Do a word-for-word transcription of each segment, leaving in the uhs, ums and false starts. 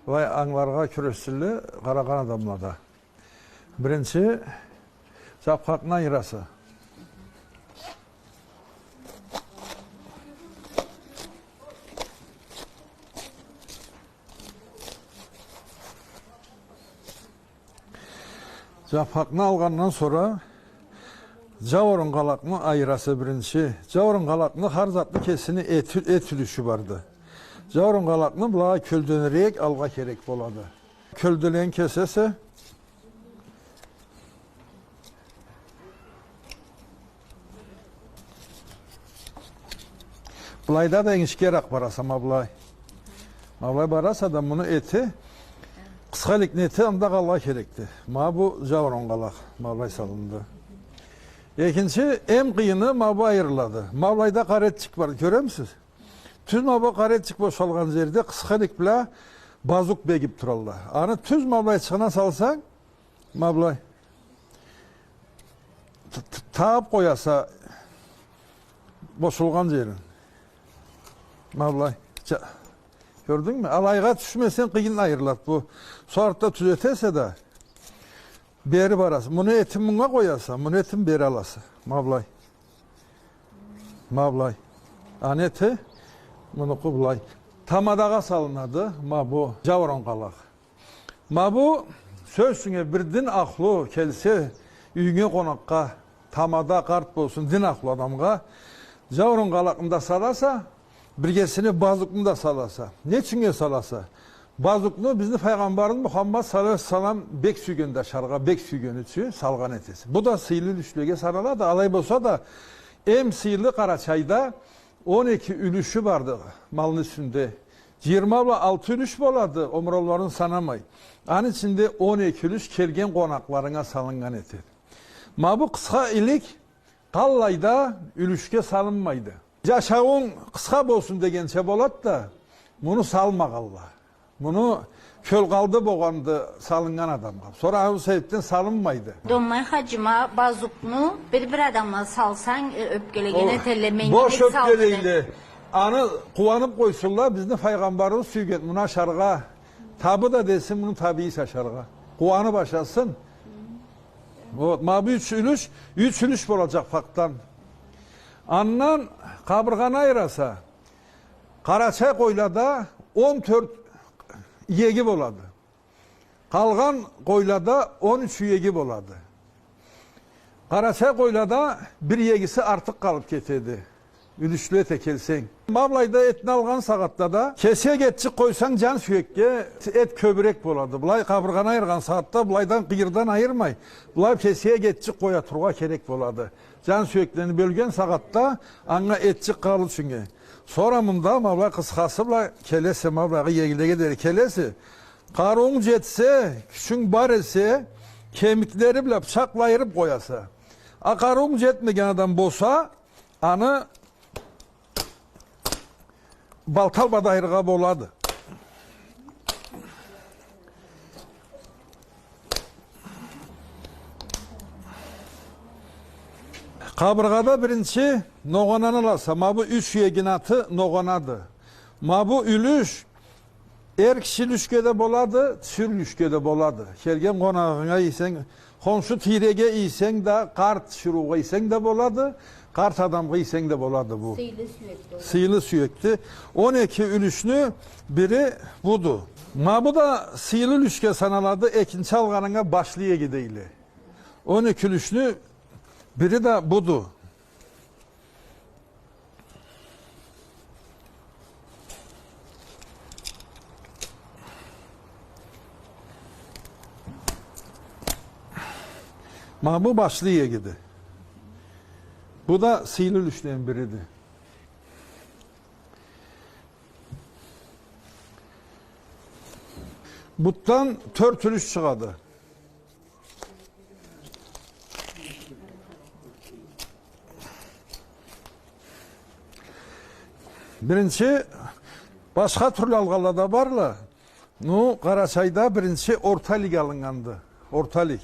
Былай ангыларгъа кюрешсинле къарагъан адамла да. Биринчи, жапхакъны айыраса. Жапхакъны алгъандан сора жауурун къалакъны айыраса биринчи. Жауурун къалакъны хар затны кесини эт, эт юлюшю барды. Жауурун къалакъны былагъа кёлденирек алгъа керек болады. Кёлделен кесесе, былайда да энгишгерек бараса, ма былай. Ма былай бараса да, муну эти, къысха иликни эти анда къалгъа керекди. Ма бу жауурун къалакъ, ма былай салынды. Экинчи, эм къыйыны ма бу айырылады. Ма былайда къара этчик бар, кёремисиз? Тюз ма бу къара этчик бошалгъан жерде къысха илик бла базук бегип туралла. Аны тюз ма былайчыгъына салсанг, ма былай. Т-, т-, тагъып къояса бошалгъан жерин. Ма былай. Жа-, кёрдюнгмю? Алайгъа тюшмесенг, къыйын айырылады бу. Сора да тюзетесе да, бери бараса. Муну этин мунга къояса, муну этин бери аласа. Ма былай. Ма былай. Аны эти, мунукъу былай. Тамадагъа салынады, ма бу жауурун къалакъ. Ма бу, сёз ючюн, бир дин ахлу келсе, юйюнге къонакъгъа, тамада, къарт болсун, дин ахлу адамгъа, жауурун къалакъны да саласа, биргесине базукну да саласа. Не ючюннге саласа? Базукну бизни Файгъамбарыбыз Мухаммад саллаллаху алейхи ва саллам бек сюйгенди ашаргъа, бек сюйгени ючюн салгъан этесе. Бу да сыйлы юлюшлеге саналады. Алай болса да, эм сыйлы Къарачайда он эки юлюшю барды малны юсюнде. Жыйырма бла алты юлюш болады, омурауларын санамай. Аны ичинде он эки юлюш келген къонакъларынга салыннган этеди. Ма бу къысха илик къаллай да юлюшге салынмайды. Жашауунг къысха болсун дегенча болады да, муну салмагъалла. Муну кёлкъалды болгъанды салыннган адамгъа. Сора ол себепден салынмайды. Домбай хаджи, ма базукну бир-бир адамгъа салсанг, э, ёпкелеген этелле, меннге нек салдынг деп. Бош ёпкелейле. Аны къууанып къойсунла, бизни Файгъамбарыбыз сюйген, муну ашаргъа. Табы да десин, муну табийи ашаргъа. Къууанып ашасын. Вот, ма бу юч юлюш, юч юлюш болажакъ фактдан. Андан къабыргъаны айыраса, Къарачай къойлада он тёрт иеги болады. Къалгъан къойлада он юч иеги болады. Къарачай къойлада бир иегиси артыкъ къалып кетеди. Юлюшлю эте келсенг. Ма былайда этни алгъан сагъатда да, кесек этчик къойсанг, жан сюекге эт кёбюрек болады. Былай къабыргъаны айыргъан сагъатда былайдан, къыйырдан айырмай, былай кесек этчик къоя тургъа керек болады. Жан сюеклени бёлген сагъатда анга этчик къалыр ючюннге. Сора мында ма былай къысхасы бла келесе, ма былайгъа иегилеге дери келесе, къарыуунг жетсе, кючюнг бар эсе, кемиклери бла бычакъла айырып къояса. А къарыуунг жетмеген адам болса, аны балта бла да айырыргъа болады. Къабыргъада биринчи ногъананы аласа, ма бу юч иегини аты ногъанады. Ма бу юлюш эр киши юлюшге да болады, тиширыу юлюшге да болады. Келген къонагъынга ийсенг, хоншу тийреге ийсенг да, къарт тиширыугъа ийсенг да болады, къарт адамгъа ийсенг да болады бу. Сыйлы сюекди ол. Сыйлы сюекди. Он эки юлюшню бири буду. Ма бу да сыйлы юлюшге саналады, экинчи алгъанынга башлы иеги дейле. Он эки юлюшню бири да буду. Ма бу башлы иегиди. Бу да сыйлы юлюшлени бириди. Бутдан тёрт юлюш чыгъады. Биринчи, башха тюрлю алгъанла да барла. Ну, Къарачайда биринчи орта илик алыннганды. Орта илик.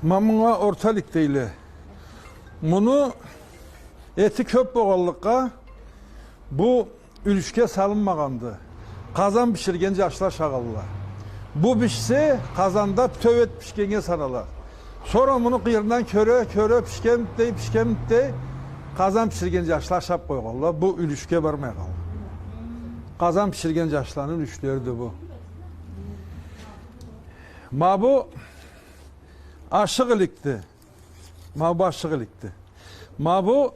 Ма мунга орта илик дейле. Муну эти кёп болгъанлыкъгъа, бу юлюшге салынмагъанды. Къазан биширген джашла ашагъанла. Бу бишсе, къазанда бютеу эт бишгеннге санала. Сора муну къыйырындан кёре, кёре, пишгенмиди дей, пишгенмиди дей, къазан биширген джашла ашаб къойгъанла. Бу юлюшге бармай къалды. Къазан биширген джашланы юлюшлериди бу. Ма бу ашыкъ иликди. Ма бу ашыкъ иликди. Ма бу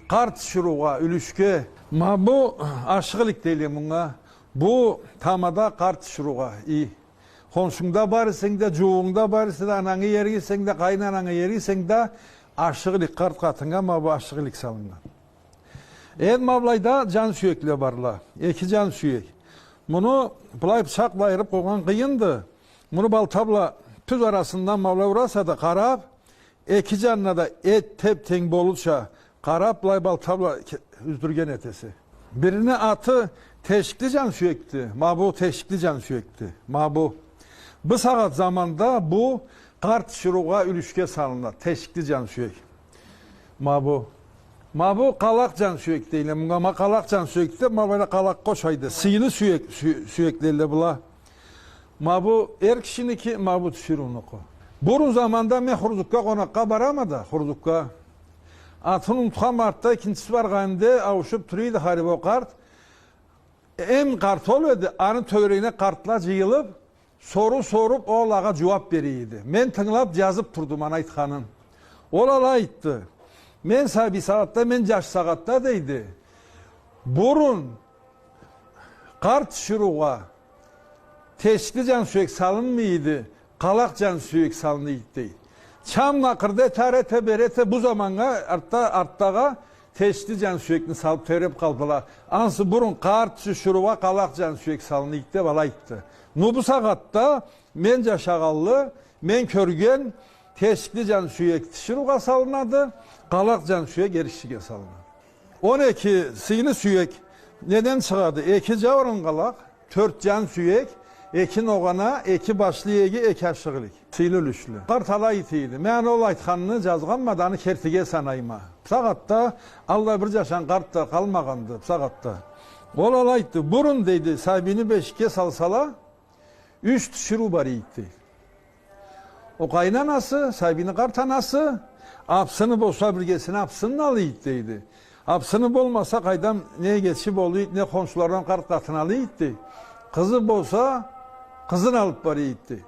къарт тиширыугъа, юлюшге. Ма бу ашыкъ илик дейле мунга. Бу тамада къарт тиширыугъа, и. Хоншунгда бар эсенг да, джууугъунгда бар эсе да, анангы иерик эсенг да, къайын анангы иерик эсенг да, ашыкъ илик къарт къатыннга ма бу ашыкъ илик салыннган. Эм ма былайда джан сюекле барла. Эки джан сюек. Муну былай бычакъ бла айырыб къойгъан къыйынды. Муну балта бла тюз арасындан ма былай ураса да къараб, эки джанына да эт теп-тенг болурча къараб, былай балта бла ке-, юздюрген этесе. Бирини аты тешикли джан сюекди. Ма бу тешикли джан сюекди. Ма бу. Бу сагъат заманда бу къарт тиширыугъа, юлюшге салынады. Тешикли джан сюек. Ма бу. Ма бу къалакъ джан сюек дейле. Мунга ма къалакъ джан сюек деб, ма былайда къалакъгъа ошайды. Сыйлы сюек, сю-, сюек дейле была. Ма бу эр кишиники, ма бу тиширыунуку. Бурун заманда мен Хурзукга къонакъгъа барама да, Хурзукга. Атын унутханма, артда экинчиси баргъанымда ауушуб тура эди харип ол къарт. Эм къарт ол эди, аны тёгерегине къартла джыйылыб, соруу соруб, ол алагъа джууаб бере эди. Мен тынгылаб, джазыб турдум аны айтханын. Ол алай айтды. Мен сабий сагъатда, мен джаш сагъатда, дейди, бурун къарт тиширыугъа тешикли джан сюек салынмай эди, къалакъ джан сюек салына эди, дейди. Чам накъырда эте, ары эте, бери эте, бу заманнга, артда, артдагъа тешикли джан сюекни салыб тебреб къалдыла. Ансы бурун къарт тиширыугъа къалакъ джан сюек салына эди деб алай айтды. Ну бу сагъатда мен джашагъанлы, мен кёрген, тешикли джан сюек тиширыугъа салынады, къалакъ джан сюек эр кишиге салынады. Он эки сыйлы сюек неден чыгъады? Эки джауурун къалакъ, тёрт джан сюек, эки ногъана, эки башлы иеги, эки ашыкъ илик. Сыйлы юлюшлю. Къарт алай эте эди. Мен ол айтханны джазгъанма да, аны кертиге санайма. Бусагъатда аллай бир джашагъан къарт да къалмагъанды, бусагъатда. Ол алай айтды. Бурун, дейди, сабийни бешикге салсала, юч тиширыу бар эди, дейди. Ол къайын анасы, сабийни къарт анасы, абсыны болса, биргесине абсынын ала эди, дейди. Абсыны болмаса, къайдам, не эгечи бола эди, не хоншулардан къарт къатын ала эди, дейди. Къызы болса, къызын алыб бара эди, дейди.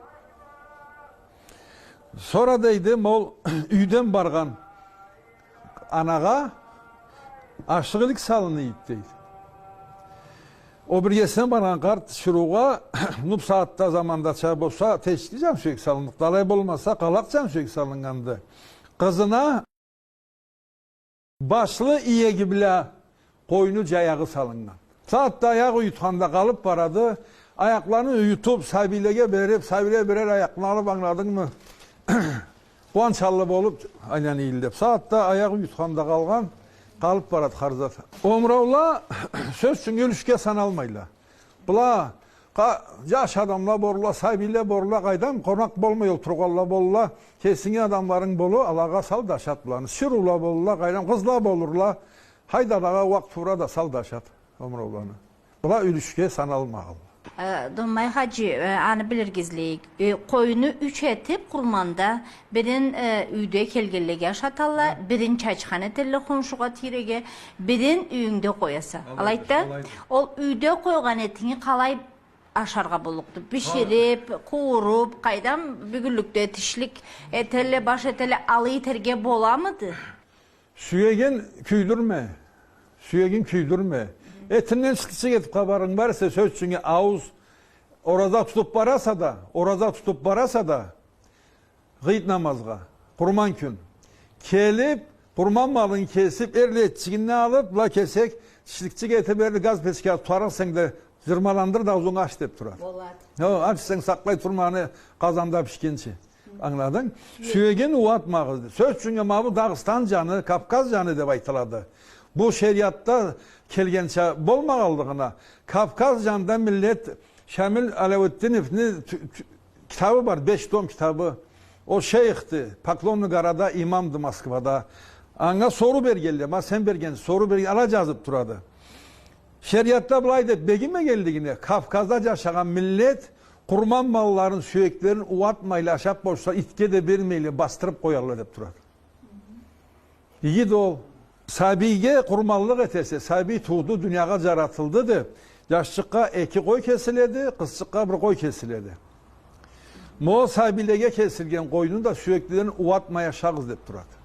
Сора, дейди, ма ол юйден баргъан анагъа ашыкъ илик салына эди, дейди. Ол биргесине баргъан къарт тиширыугъа, ну бусагъатда, замандача болса, тешикли джан сюек салынныкъды, алай болмаса, къалакъ джан сюек салыннганды. Къызына башлы иеги бла къойну джаягъы салыннган. Сагъатда аякъ уютханда къалыб барады, аякъланы уютуб, сабийлеге бериб, сабийле бирер аякъны алыб, ангыладынгмы? Къууанч аллы болуб, айлана эдиле деб. Сагъатда аякъ уютханда къалгъан, къалыб барады хар зат. Омураула, сёз ючюн, юлюшге саналмайла. Была, къа-, джаш адамла болурла, сабийле болурла, къайдам, къонакъ болмай олтургъанла болурла, кесинги адамларынг болур, алагъа сал да ашат быланы. Тиширыула болурла, къайдам, къызла болурла, хайда, алагъа уакъ туура да сал да ашат омурауланы. Была юлюшге саналмагъанла. Э, Доммай хаджи, э, аны билирге излейик. Э, къойну юч этиб къурманда, бирин, э, юйде келгенлеге ашаталла, бирин чачхан этелле хоншугъа, тийреге, бирин юйюнгде къояса. Алайды да, алайды. Ол юйде къойгъан этинги къалай ашаргъа боллукъду? Бишириб, къууруб, къайдам, бюгюнлюкде тишлик этелле, баш этелле, алай этерге боламыды? Сюегин кюйдюрме. Сюегин кюйдюрме. Этинден тишликчик этиб къабарынг бар эсе, сёз ючюн, ауз, ораза тутуб бараса да, ораза тутуб бараса да, гъыйд намазгъа, къурман кюн. Келиб, къурман малын кесиб, эрлай этчигин алыб, ла кесек, тишликчик этиб, эрлай газ печге тутарыкъ эсенг да, джырмаландыр да, аузунгу ач деб турады. Болады. Хо, ач эсенг, сакълай турма аны къазанда бишгинчи. Ангыладынг? Сюегин ууатмагъыз. Сёз ючюн, ма бу Дагъыстан джаны, Кавказ джаны деб айтылады. Бу шериатда келгенча болмагъанлыгъына, Кавказ джанында миллет Шамил Алауутдиновну тю-, тю-, китабы бар, беш том китабы. Ол шейхди, Поклонная горада имамды Москвада. Анга соруу бергенле, ма сен берген, соруу берген, алай джазыб турады. Шериатда былай деб бегимегенлигине, Кавказда джашагъан миллет къурман малларын, сюеклерин ууатмайла, ашаб бошаса, итге да бермейле, басдырыб къоялла деб турады. Игиди ол. Сабийге къурманлыкъ этесе, сабий тууду, дуниягъа джаратылды деб, джашчыкъгъа эки къой кесиледи, къызчыкъгъа бир къой кесиледи. Ма ол сабийлеге кесилген къойну да сюеклерин ууатмай ашагъыз деб турады.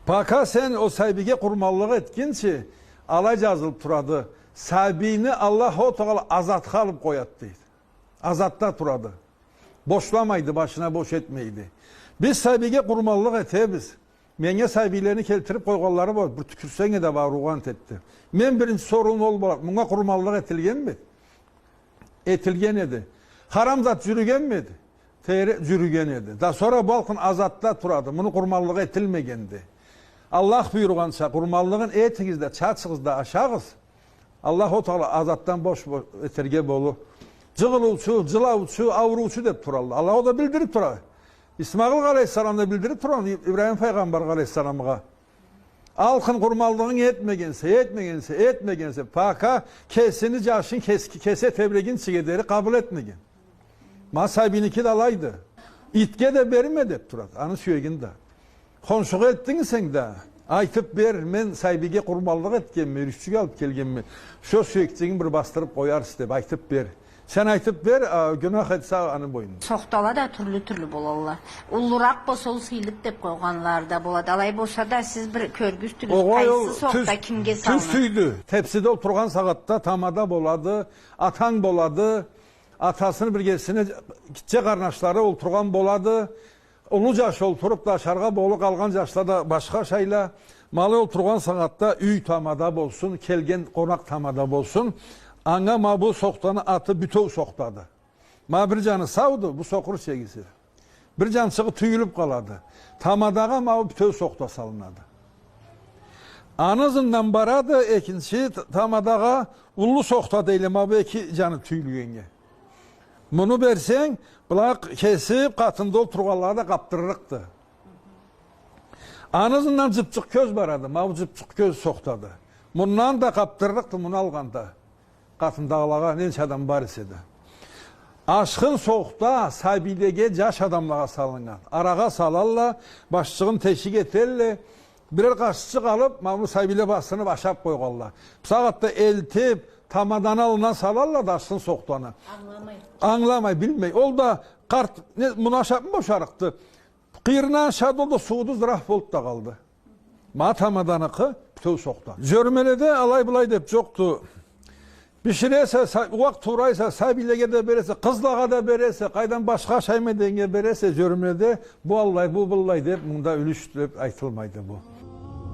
Пока сен ол сабийге къурманлыкъ этгинчи, алай джазылыб турады. Сабийни Аллаху Тагъала азатха алыб къояды, дейди. Азатда турады. Бошламайды, башына бош этмейди. Биз сабийге къурманлыкъ этебиз. Меннге сабийлени келтириб къойгъанлары бар, бир тюкюрсенг да, ауругъан этеди. Мен биринчи соруум ол болады. Мунга къурманлыкъ этилгенми? Этилген эди. Харам зат джюрюгенмиди? Тери-, джюрюген эди. Да сора бу алкъын азатда турады. Муну къурманлыгъы этилмегенди. Аллах буюргъанча, къурманлыгъын этигиз да, чачыгъыз да, ашагъыз. Аллаху Тагъала азатдан бош бо-, этерге болур. Джыгъылыучу, джылаучу, ауруучу деб туралла. Аллаху да билдириб тура. Исмагъыл алейхиссалам да билдириб тургъан, И-, Ибрахим файгъамбар алейхиссаламгъа. Алкъын къурманлыгъын этмегенсе, этмегенсе, этмегенсе, пока кесини джашын кес-, кесе тебрегинчиге дери къабыл этмеген. Ма сабийники да алайды. Итге да берме деб турады, аны сюегин да. Хоншугъа этдинг сен да, айтыб бер, мен сабийге къурманлыкъ этгенме, юйюшчюк алыб келгенме, шо сюекчигин бир басдырыб къоярсыз деб айтыб бер. Сен айтыб бер, а, гюнах этсе аны бойнуна. Сохтала да тюрлю-тюрлю болалла. Уллуракъ болса, ол сыйлыкъ деб къойгъанла да болады. Алай болса да, сиз бир кёргюзтюгюз, къайсы сохта кимге салына? Огъай, ол тюз, тюз тюйдю. Тепсиде олтургъан сагъатда тамада болады, атанг болады, атасыны биргесине гитче къарнашлары олтургъан болады. Уллу джаш олтуруб да ашаргъа болуб, къалгъан джашла да башха ашайла. Ма алай олтургъан сагъатда юй тамада болсун, келген къонакъ тамада болсун. Анга ма бу сохтаны аты бютеу сохтады. Ма бир джаны сауду, бу сокъур чегиси. Бир джанчыгъы тюйюлюб къалады. Тамадагъа ма бу бютеу сохта салынады. Аны ызындан барады экинчи т-, тамадагъа, уллу сохта дейле ма бу эки джаны тюйюлгеннге. Муну берсенг, былай кесиб, къатында олтургъанлагъа да къабдырырыкъды. Аны ызындан джыбчыкъ кёз барады, ма бу джыбчыкъ кёз сохтады. Мундан да къабдырырыкъды, муну алгъанда. Къатындагъылагъа ненча адам бар эсе да. Ашхын сохта сабийлеге, джаш адамлагъа салыннган. Арагъа салалла, башчыгъын тешик этелле, бирер къашыкъчыкъ алыб, ма муну сабийле басыныб ашаб къойгъалла. Бусагъатда элтиб, тамаданы аллына салалла да ашхын сохтаны. Ангыламай. Ангыламай, билмей. Ол да къарт, не, муну ашабмы бошарыкъды? Къыйырындан ашады, ол да сууду, зыраф болуб да къалды. Ма тамаданыкъы бютеу сохта. Джёрмеледе алай-былай деб джокъду. Биширесе, са-, ууакъ туурайса, сабийлеге да бересе, къызлагъа да бересе, къайдан башха ашайма дегеннге бересе, джёрмеледе бу аллай, бу быллай деб, мында юлюш деб айтылмайды бу.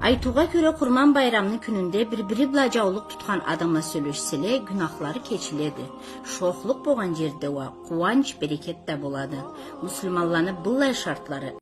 Айтыугъа кёре, Къурман байрамны кюнюнде бир-бири бла джаулукъ тутхан адамла сёлешселе, гюнахлары кечиледи. Шохлукъ болгъан джерде уа къууанч, берекет да болады. Муслиманланы быллай шартлары